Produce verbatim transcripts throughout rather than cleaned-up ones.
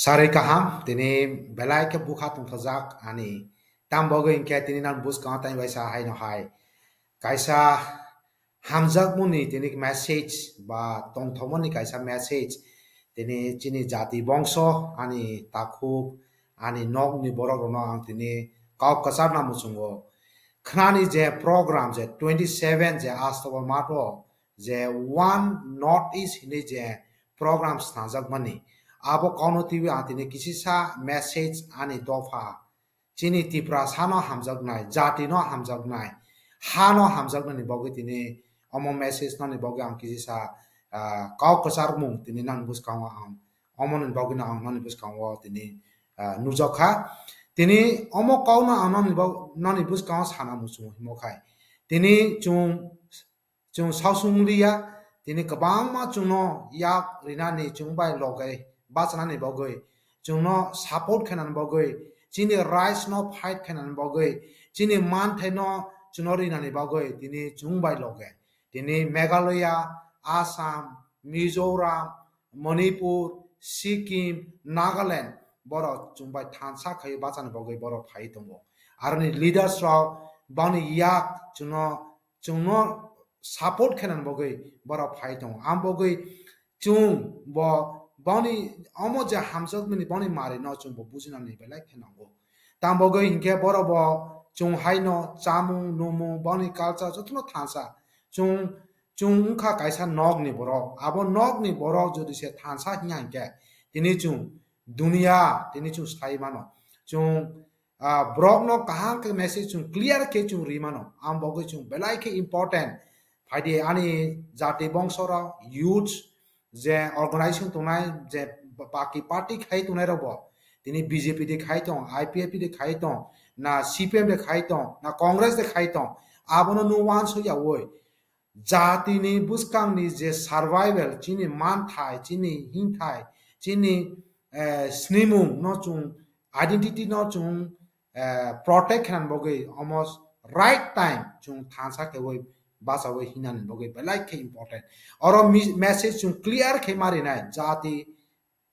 Sarwi kaham, tini belai khe bukha tongthajak ani. Tam bagwi hinkhe tini nang bwskango tei waisa haino hai kaisa hamjakmani tini message ba tongthokmani kaisa message tini chini jati bongso ani takhuk ani nokni borok rokno ang tini kok kwcharna muchungo. Khnani je program je twenty seven je Astoba mato je One North East hinwi je program swnamjakmani, abo kauno twiwi ang tini kisisa message ani dopha, chini Tiprasano hamjaknai, jatino hamjaknai, hano hamjaknani bagwi tini omo message nani bagwi ang kisisa, ah, kok kwcharmung tini nani bwskango ang, omoni bagwino ang nani bwskango tini, ah, nukjakha. Tini omo kokno ang nani bag-, nani bwskango sana muchungo himo khai. Tini chwng chwng sausung liya, tini kwbangma chwngno yak rinani chwng bai loge bachanani bagwi, chwngno support khainani bagwi, chini rights no fight khainani bagwi, chini manthaino chwngno rinani bagwi tini chwng bai loge. Tini Meghalaya, Assam, Mizoram, Manipur, Sikkim, Nagaland, borok chwng bai thansa khai bachani bagwi borok phai tongo. Aroni leaders rok bangni yak chwngno chwngno support khainani bagwi borok phai tongo. Am bagwi chwng bo boni omo je hamjakmani boni marino chwng bo bujinani belai khe nango. Tam bagwi hinkhe borok bo chwng haino chamung, numung, boni culture jotono thansa. Chwng, chwng wngkha kaisa nokni borok. Abo nokni borok jodi se thansa hinya hinkhe tini chwng dunia tini chwng sai mano. Chwng ah, borokno kaham khe message chwng clear khe chwng ri mano. Ang bagwi chwng belai khe important. Phaidi ani jati bongso rok, youths, je organization tongnai, je baki party khai tongnai rok bo, tini B J P de khai tong, I P F T de khai tong, na C P M de khai tong, na Congress de khai tong, abono nw uansuk yaui. Jatini bwskangni je survival, chini manthai, chini hingthai, chini, eh, snimung no chwng, identity no chwng, eh, protect khainani bagwi almost right time chwng thansa kheui bachaui hinani bagwi belai khe important. Oro mi-, message chwng clear khe ma rinai, jati,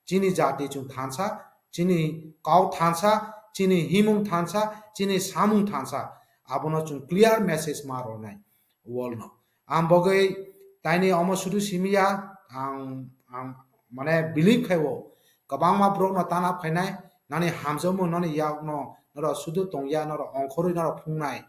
chini jati chwng thansa, chini kau thansa, chini himung thansa, chini samung thansa, abono chwng clear message ma rwnai world no. Ang bagwi taini omo sudu simiya, ang, ang mane believe khai o, kwbangma borok no tana phainai, nani hamjakmung nani yak no, norok sudu tongya, norok ongkhorwi norok phungnai.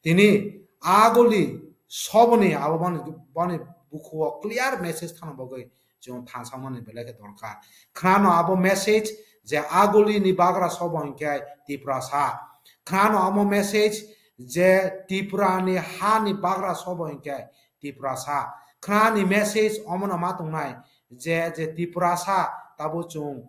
Tini agoli soboni abo boni, boni bukhuo clear message thana bagwi chwng thansa mani belai khe dorkar. Khnano abo message je agoli ni bagra sobo hinkhe Tiprasa. Khnano amo message je Tripura ni ha ni bagra sobo hinkhe Tiprasa. Khnani message omono ma tongnai je, je Tiprasa tabo chwng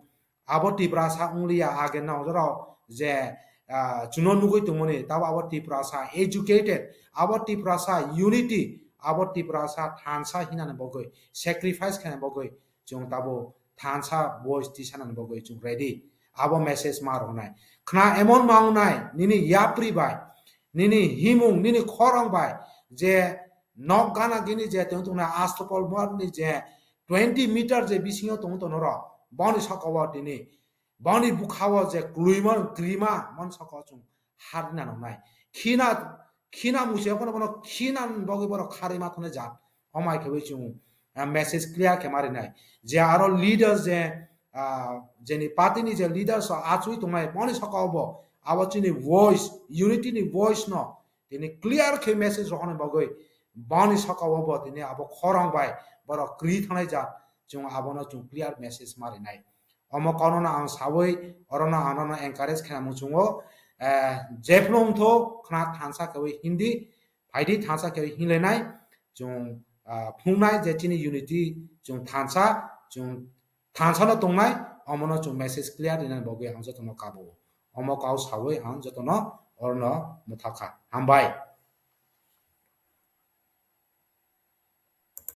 abo Tiprasa wngliya age no jorao je, ah, chwngno nugwi tongmani, tabo abo Tiprasa educated, abo Tiprasa unity, abo Tiprasa thansa hinani bagwi, sacrifice khaina bagwi chwng tabo thansa voice tisanani bagwi chwng ready. Abo message ma rwnai. Khna emon ma wngnai, nini yapri bai, nini himung, nini khorang bai, je nok gana gini je tong tongnai Astopol ni je twenty meter je bisingo tong tono ro, boni saka o tini, boni bukha o je klui man, krima, mon saka o chwng harina nangnai. Khina, khina muchung phano bono khina bagwi borok kharwi ma thongnai jat. Omai khe bai chwng, ah, message clear khe ma rinai. Je aro leaders je, ah, jeni party ni je leaders o achugwi tongnai, boni saka o bo abo chini voice, unity ni voice no tini clear khe message rohorna bagwi bani saka o bo tini abo khorang bai borok kri thanai jat, chwng abono chwng clear message ma rinai. Omo kauno no ang sawi, orono ang nono encourage khaina muchungo, eh, jephru wngtho khna thansa khewi Hindi, phaidi thansa khewi hinlainai, chwng, ah, phungnai je chini unity, chwng thansa, chwng thansa no tongnai, omono chwng message clear rinani bagwi ang jotono kabo. Omo kau sawi ang jotono orono mwthakha. Hambai.